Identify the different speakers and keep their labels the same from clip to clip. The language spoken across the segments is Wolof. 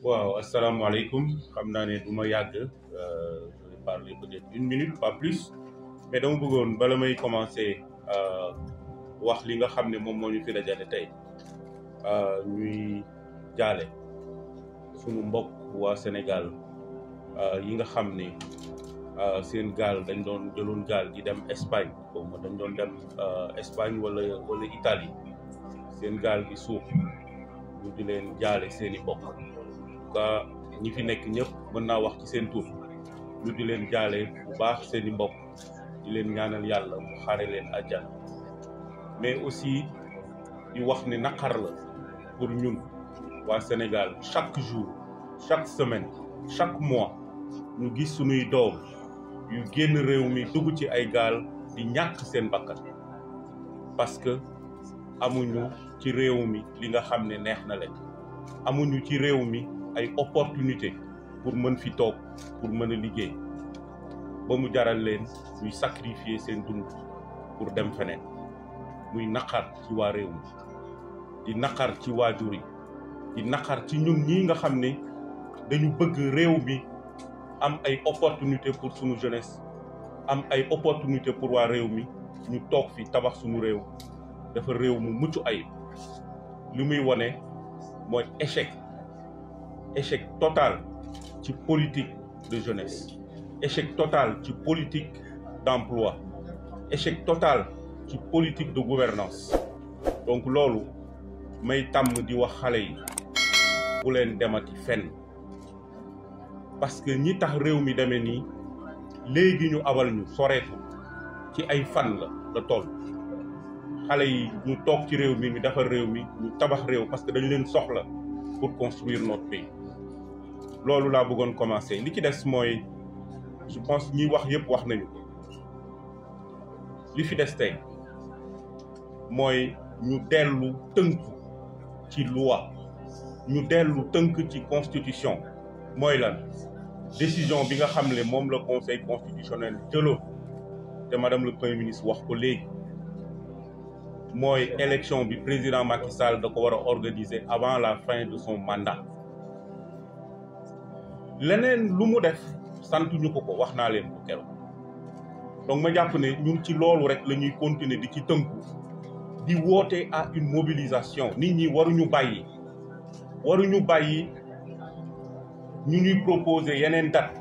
Speaker 1: waaw asalaamaaleykum xam naa ne du ma yàgg je vais parler peut-être 1 minute pas plus mais dama bëggoon bala may commencer wax li nga xam ne moom moo ñu fi dajale tey ñuy jaale sunu mbokk waa Sénégal yi nga xam ne seen gaal dañ doon jëloon gaal di dem Espagne xaw ma dañ doon dem Espagne wala Italie seen gaal gi suux ñu di leen jaale seeni mbokk ka ñi fi nekk ñëpp mën naa wax ci seen tur ñu di leen jaale bu baax seeni mbokk di leen ñaanal yàlla mu xaare leen àjjana mais aussi di wax ne naqar la pour ñun waa Sénégal chaque jour chaque semaine chaque mois ñu gis sunuy doom yu génn réew mi dugg ci ay gaal di ñàkk seen bakkan parce que amuñu ci réew mi li nga xam ne neex na leen amuñu ci réew mi ay opportunité pour mën fi toog pour mën a liggéey ba mu jaral leen ñuy sacrifier seen dund pour dem feneen muy naqar ci waa réew mi di naqar ci waajur yi di naqar ci ñun ñii nga xam ne dañu bëgg réew mi am ay opportunité pour sunu jeunesse am ay opportunité pour waa réew mi ñu toog fi tabax sunu réew dafa réew mu mucc ayib li muy wone mooy échec total ci politique de jeunesse échec total ci politique d'emploi échec total ci politique de gouvernance donc loolu may tàmm di wax xale yi bu leen demati fenn parce que ñi tax réew mi demee nii léegi ñu abal ñu soreetu ci ay fan la toll xale yi ñu toog ci réew mi ñu defar réew mi ñu tabax réew parce que dañ leen soxla pour construire notre pays loolu laa bëggoon commencer li ci des mooy je pense ñi wax yëpp wax nañu ko li fi des tey mooy ñu dellu tënku ci loi ñu dellu tënk ci constitution mooy lan décision bi nga xam ne moom la conseil constitutionnel jëloon te madame le premier ministre wax ko léegi mooy élection bi président Macky Sall da ko war a organiser avant la fin de son mandat leneen lu mu def santuñu ko wax naa leen ko keroog donc ma jàpp ne ñun ci loolu rek la ñuy continuer di ci tënku di woote à une mobilisation nit ñi waruñu bàyyi ñu ñuy proposer yeneen date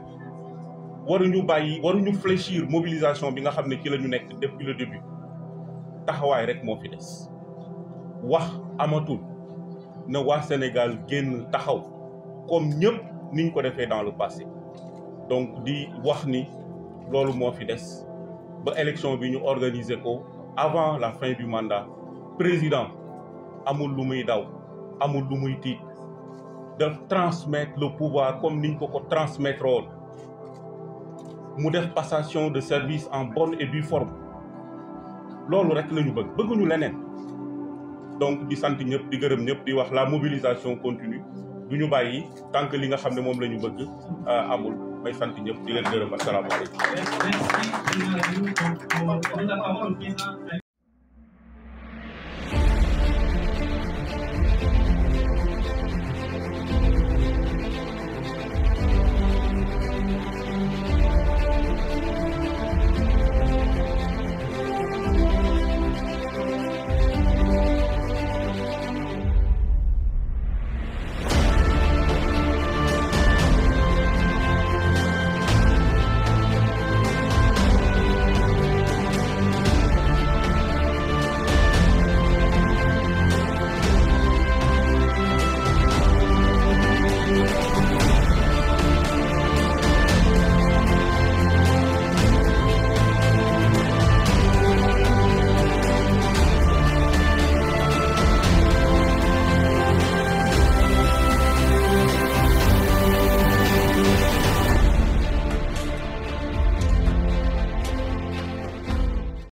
Speaker 1: waruñu fléchir mobilisation bi nga xam ne ci la ñu nekk depuis le début taxawaay rek moo fi des wax amatul na waa Sénégal génn taxaw comme ñëpp niñ ko defee dans le passé donc di wax ni loolu moo fi des ba élection bi ñu organiser ko avant la fin du mandat président amul lu muy daw amul lu muy tiit de transmettre le pouvoir comme niñ ko transmettre woon mu def passation de service en bonne et due forme loolu rek la ñu bëgguñu leneen donc di sant ñëpp di gërëm ñëpp di wax la mobilisation continue du ñu bàyyi tant que li nga xam ne moom la ñu bëgg amul may sant ñëpp di leen gërëm asalaamaaleykum